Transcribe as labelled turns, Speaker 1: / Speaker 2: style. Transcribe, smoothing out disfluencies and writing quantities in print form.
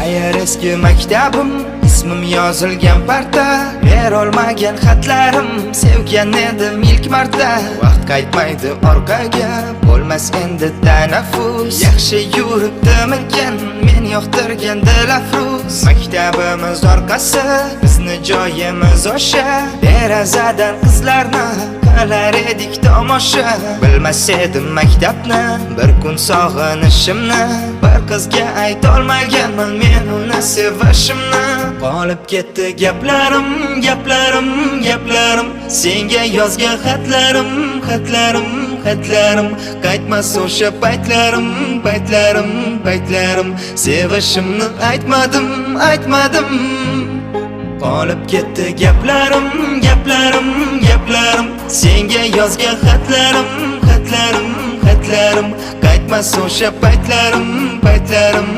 Speaker 1: Qayer eski maktabim, ismim yozilgan parta, berolmagan xatlarim, sevgan edim ilk marta. Vaqt qaytmaydi orqaga, bo'lmas endi tanaffus. Yaxshi yuribdimikan men yoqtirgan Dilafruz? Maktabimiz orqasi, bizni joyimiz o'sha. Derazadan qizlarni qilar edik tomosha. Bilmas edim maktabni bir kun sog'inishimni. Bir qizga aytolmaganman men uni sevishimni. Qolib ketdi gaplarim, gaplarim, gaplarim. Senga yozgan xatlarim, xatlarim, xatlarim. Qaytmas o'sha paytlarim, paytlarim, paytlarim. Sevishimni aytmadim, aytmadim. Qolib ketdi gaplarim, gaplarim, gaplarim. Senga yozgan xatlarim, xatlarim, xatlarim. Qaytmas o'sha paytlarim, paytlarim.